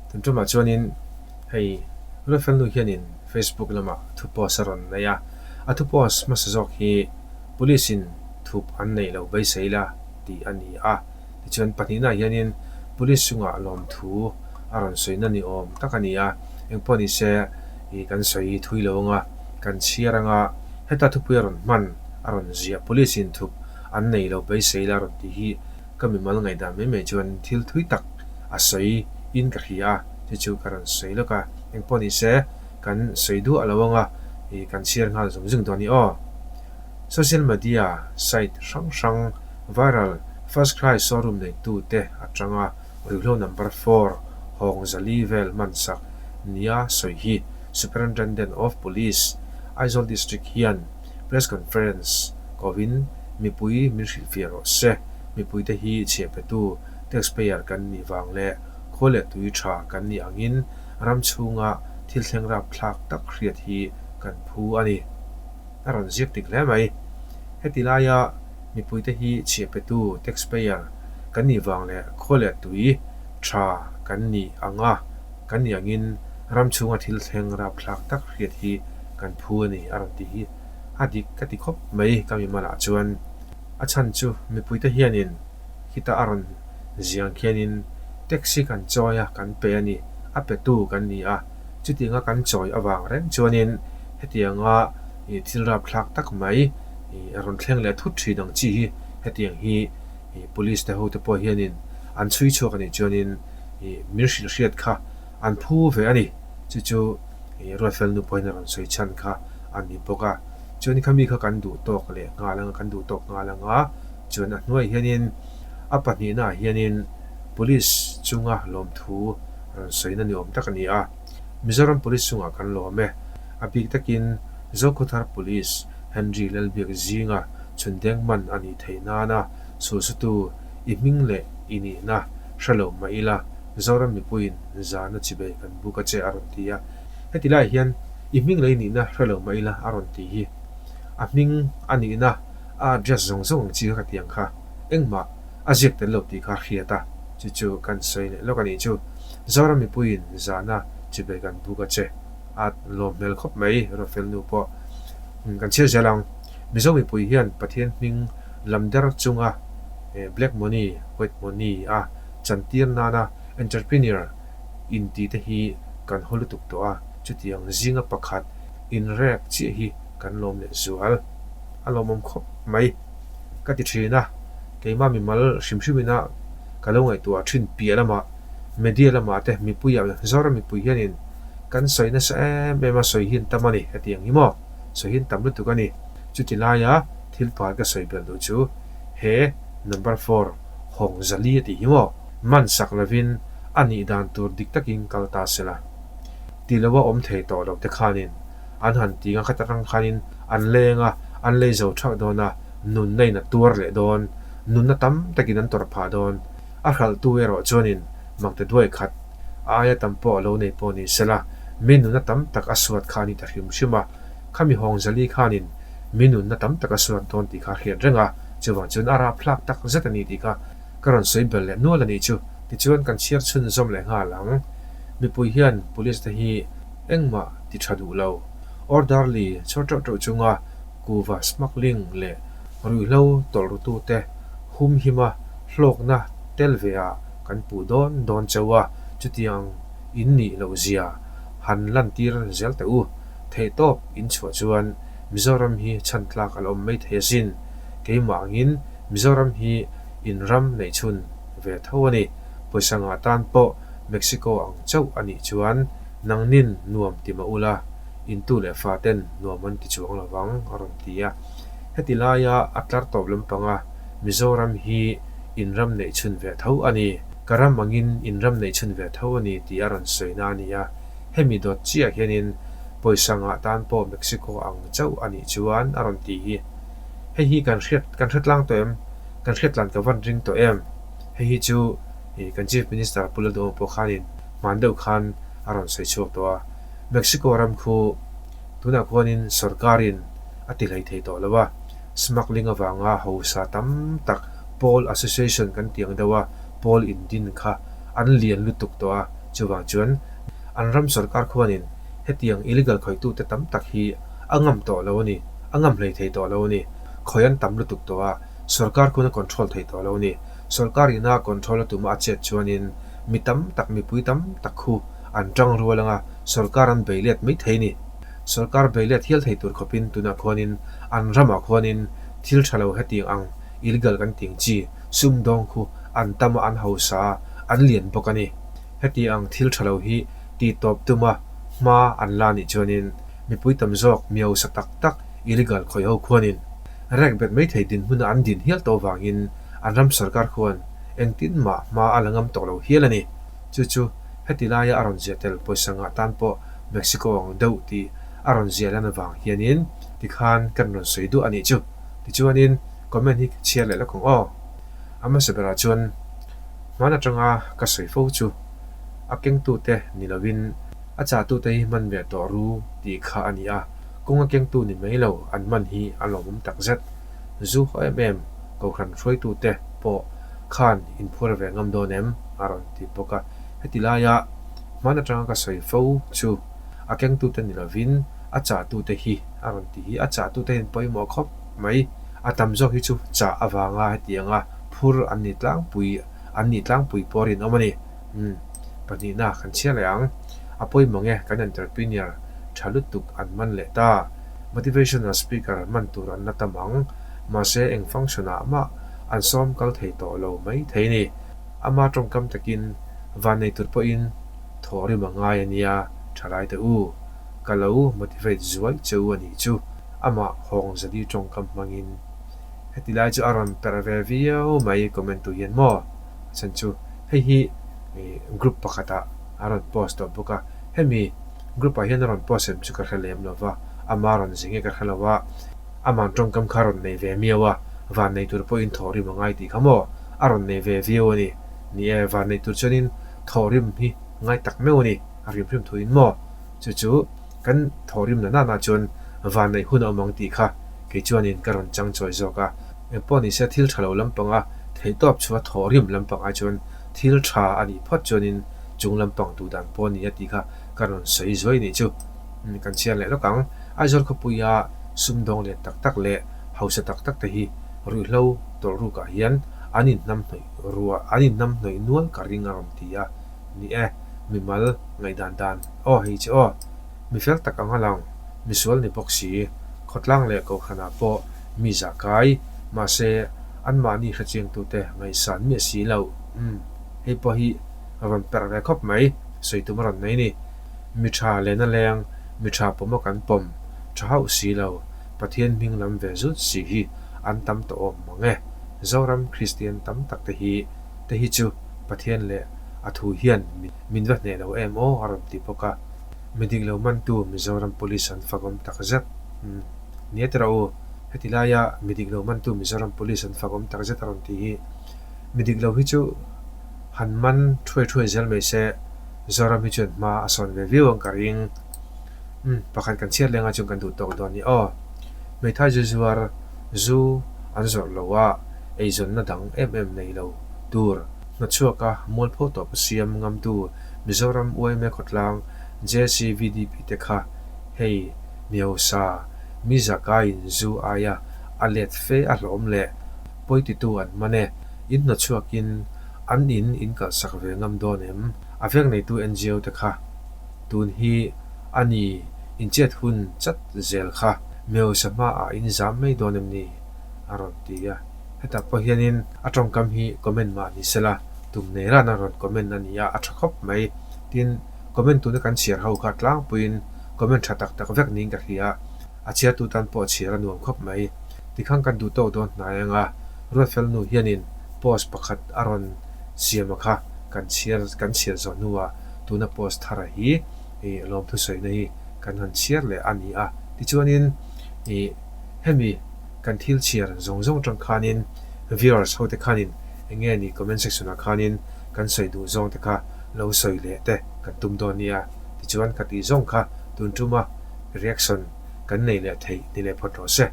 Tun tumah chuanin hei Ruatfelnu hianin Facebook lamah thu post a rawn nei a, a thu post hmasa zawk hi Police in thup an neih loh beisei la tih a ni a. Tichuan pahnihnaah hianin Police chungah lawmthu a rawn sawina ni awm tak a ni a, engpawh nise ih kan sawi thui lo anga kan chhiar anga heta thupui a rawn hman a rawn ziah Police in thup an neih loh beisei la rawn tih hi ka mimal ngaihdan mai mai chuan thil thui tak a sawi in ka hria a, chu chu ka rawn sawi lawk a, engpawh nise kan sawi duah lo anga ih kan chhiar nghal zung zung dawn i aw. Social media site hrang hrang viral First Cry showroom neitute atanga ruihhlo number four hawng zali vel hmansak nia sawi hi Superintendent of Police, Aizawl District hian press conference kovin mipui min hrilhfiah rawh se, mipuite hi chhiahpetu taxpayer kan nih vang leh khua leh tui tha kan nih angin ram chhunga thil thleng rapthlak tak hriat hi kan phu a ni. A rawn ziak dik hle mai. Heti laia mipuite hi chhiahpetu, taxpayer, kan nih vang leh khua leh tui tha kan nih anga kan nih angin ram chhunga thil thleng rapthlak tak hriat hi kan phu a ni a rawn ti hi a dik ka ti khawp mai ka mimalah chuan. A chhan chu mipuite hianin khita a rawn ziang khianin taxi kan chawi a kan pe a ni, a petu kan ni a, chutianga kan chawi avang reng chuanin hetianga thil rapthlak tak mai rawn thleng leh thut thin ang chi hi hetiang hi police te ho te pawh hianin an chhui chhuak a nih chuanin min hrilh hriat kha an phu ve a ni. Chu chu Ruatfel nu pawhin a rawn sawi chhan kha a ni bawk a. Chuan khami kha kan duh tawk leh nghal anga kan duh tawk nghal anga chuan a hnuaiah hianin a pahnihnaah hianin police chunga lawmthu rawn sawina ni awm tak a ni a. Mizoram Police chungah kan lawm e. A bik takin Zokhawthar Police Henry Lalbiak zinga chhundeng man a nih theih nana sulsutu i hming leh i nihna hre lo mah ila Zoram mipuiin zana chibei kan buk a che a rawn ti a. Heti laiah hian i hming leh i nihna hre lo mah ila a rawn ti hi a hming a nihna a address zawng zawng ang chi kha ka ti ang kha engmah a ziak tel lo tih kha hriat a, chu chu kan sawi leh lawk a nih chu. Zoram mipuiin zahna chibei kan buk a che a lawm hmel khawp mai, Ruatfel nu pawh kan chhiar zel ang. Mizo mipui hian Pathian hming lam der chunga black money, white money a chantir nana entrepreneur inti te hi kan haw lutuk tawh a, chutiang zinga pakhat inrek chiah hi kan lawm leh zual a lawmawm khawp mai. Ka ti thin a, keimah mimal hrim hrim ina ka lo ngaihtuah thin piah lamah media lamah te mipuiah Zoram mipui hianin kan sawi nasa em em a sawi hi an tam a ni hetiang hi maw sawi hi an tam lutuk a ni. Chuti laia thil pakhat ka sawi belh duh chu he number four hawng zali a tih hi maw man sak lovin a nih dan tur dik takin kal ta sela ti loa awm thei tawh lo te khanin an han ti ang khat atang khanin an leng a, an lei zo thak dawn a, nunna in a tuar leh dawn, nunna tam takin an tawrh phah dawn. A hralhtu erawh chuanin makte duai khat a aia tam pawh a lo nei pawh ni sela, mi nunna tam tak a suat kha a ni ta hrim hrim a, khami hawng zali khanin mi nunna tam tak a suat dawn tih kha a hriat reng a, chuvang chuan a rapthlak tak zet a ni tih kha ka rawn sawi bel leh nual a nih chu. Tichuan kan chhiar chhunzawm leh nghal ang. Mipui hian police te hi engmah ti tha duh lo. Orderly chhawr teuh teuh chunga kuva smuggling leh ruihhlo tawlh rutute humhima hlawkna tel ve ah kan puh dawn dawn cheu a, chutiang in nih loh zia han lantir zel teh u. Theihtawp in chhuah chuan Mizoram hi chhan tlak a la awm mai thei asin. Keimah angin Mizoram hi in ram neihchhun ve tho a ni. Pawisa ngah tan pawh Mexico ang chauh a nih chuan nangnin nuam ti mah ula, intu leh faten nuam an ti chuang lo vang, a rawn ti a. Heti laia a tlar tawp lampanga Mizoram hi in ram neih chhun ve tho a ni, ka ram angin in ram neih chhun ve tho a ni tih a rawn sawina a ni a. Hemi dawt chiah hianin pawisa ngah tan pawh Mexico ang chauh a nih chuan a rawn ti hi. Hei hi kan hriat kan hre tlang tawh em? Kan hriat tlan ka van ring tawh em? Hei hi chu kan Chief Minister Pu Lalduhawm pawh khanin hman deuh khan a rawn sawi chhuak tawh a. Mexico ram khu tunah khuanin sorkarin a ti hlei thei tawh lo a, smuggling avanga hausa tam tak pawl association kan tih ang deuh a pawl indin kha an lian lutuk tawh a. Chuvang chuan an ram sorkar khuanin hetiang illegal khawihtute tam tak hi a ngam tawh lo a ni, a ngam hlei thei tawh lo a ni. Khawi an tam lutuk tawh a, sorkar khuan a control thei tawh lo a ni. Sorkar ina control a tuma a chet chuanin mi tam tak, mipui tam tak khu an tang rual anga sorkar an bei let mai thei a ni. Sorkar bei let hial thei tur khawpin tunah khuanin an ramah khuanin thil tha lo hetiang ang illegal kan tih ang chi sumdawng khu an tam a, an hausa a, an lian bawk a ni. Heti ang thil tha lo hi tih tawp tuma hma an la nih chuanin mipui tam zawk mi hausa tak tak illegal khawih ho khuanin rek bet mai thei dinhmuna an din hial tawh vangin an ram sorkar khuan engtin mah hma a la ngam tawh lo hial a ni. Chu chu heti laia a rawn ziah tel pawisa ngah tan pawh Mexico ang deuh tih a rawn ziah lan avang hianin tikhan kan rawn sawi duah a nih chu. Tichuanin comment hi chhiar leh lawk ang aw. A hmasa berah chuan hman atanga ka sawi fo chu a kengtute ni lovin a chahtute hi hman ve tawh ru tih kha a ni a, kawng a kengtu ni mai lo an man hi a lawmawm takzet. Zu haw em em Kohhran hruaitute pawh khan inphuar ve ngam dawn em? a rawn ti bawk a. Heti laia hman atanga ka sawi fo chu a kengtute ni lovin a chahtute hi a rawn ti hi a chahtute hian pawimawh khawp mai. A tam zawk hi chu chah avanga hetianga phur an ni tlangpui an nih tlangpui pawh rinawm a ni. Umm pahnihna kan chhiar leh ang. A pawimawh nge kan entrepreneur tha lutuk an man leh ta. Motivational speaker man tur an la tam ang. Mahse eng function ah mah an sawm kal thei tawh lo mai thei a ni. Ama tawngkam takin vannei tur pawhin thawhrim a ngai a nia thalai teh u. Ka lo motivate zuai che u a nih chu. Amah hawng zali tawngkam hmangin heti lai chu a rawn perh ve viau mai comment tu hian maw? A chhan chu hei hi group pakhatah a rawn post tawh bawk a, hemi group ah hian a rawn post em chu ka hre lem lo va, ama rawn zin nge ka hre lo a, aman tawngkam kha a rawn nei ve miau a, van nei tur pawhin thawhrim a ngai tih kha maw? A rawn nei ve viau a ni. Ni e, van nei tur chuanin thawhrim hi ngai tak meuh a ni, a hrim hrim thuin maw? Chu chu kan thawhrim na nana chuan van neih hun a awm ang tih kha kei chuanin ka rawn chang chawi zawk a. Engpawh nise thil tha lo lampanga theihtawp chu a thawhrim lampang ai chuan thil tha a nih phawt chuanin chung lampang duh dan pawh a ni a tih kha ka rawn sawi zuai nih chu. Kan chhiar leh lawk ang. Aizawl khawpuia sumdawng lian tak tak leh hausa tak tak te hi ruihhlo tawlh rukah hian an inhnamhnawih ruah an inhnamhnawih nual ka ring a rawn ti a. Ni e, mimal ngaihdan dan aw hei che aw. Mi fel tak ang a lang, misual ni bawk si, khawtlang leh kohhranah pawh mi zah kai, mahse anmahni hrechiangtute ngaihsan miah si lo. Umm, hei pawh hi a rawn perh ve khawp mai, sawi tum a rawn nei ni. Mi tha lena leng, mi tha pawm a kan pawm, tha hauh si lo, Pathian hming lam ve zut si hi an tam tawh awm mang e. Zoram Kristian tam tak te hi te hi chu Pathian leh a thu hian min va hneh lo em aw a rawn ti bawk a. Mi dik lo mantu Mizoram Police an fakawm tak zet. Umm. Nia ti rawh u. Heti laia mi dik lo mantu Mizoram Police an fakawm tak zet a rawn ti hi. Mi dik lo hi chu han man thuai thuai zel mai se Zoram hi chuan hma a sawn ve viau ang ka ring. Umm. Pakhat kan chhiat leng ah chuan kan duh tawk dawn ni aw. Hmeithai zu zuar zu an zawrh lo a eizawnna dang em em nei lo tur hnawchhuaka mualpho tawp a siam ngamtu Mizoram yma khawtlang JCVDP te kha hei mihausa mi zakaiin zu aia a let fe a hlawm leh pawititu an man e, in hnawchhuakin an in in kalhsak ve ngam dawn em? A veng neitu ngo te kha tun hi a ni inchet hun chat zel kha mihausa hmaah in zam mai dawn em ni? a rawn ti a. Hetah pawh hianin a tawngkam hi comment mah ni sela, tum nei rana rawn comment a ni a, a tha khawp mai. Tin, comment tuna kan chhiar ho kha tlangpuiin comment tha tak tak vek niin ka hria a, a chhiartu tan pawh chhiar a nuam khawp mai. Tikhang kan duh tawk dawn hnai anga Ruatfel nu hianin post pakhat a rawn siam a kha kan chhiar kan chhiar zawh hnuah tuna post thara hi ih lawmthu sawina hi kan han chhiar leh a ni a. Tichuanin ih hemi. Kan thil chhiar zawng zawng atang khanin viewers ho te khanin eng nge ni comment section ah khanin kan sawi duh zawng te kha lo sawi leh te kan tum dawn nia tichuan ka tih zawng kha tun tuma reaction kan nei leh theih ni leh phawt rawh se.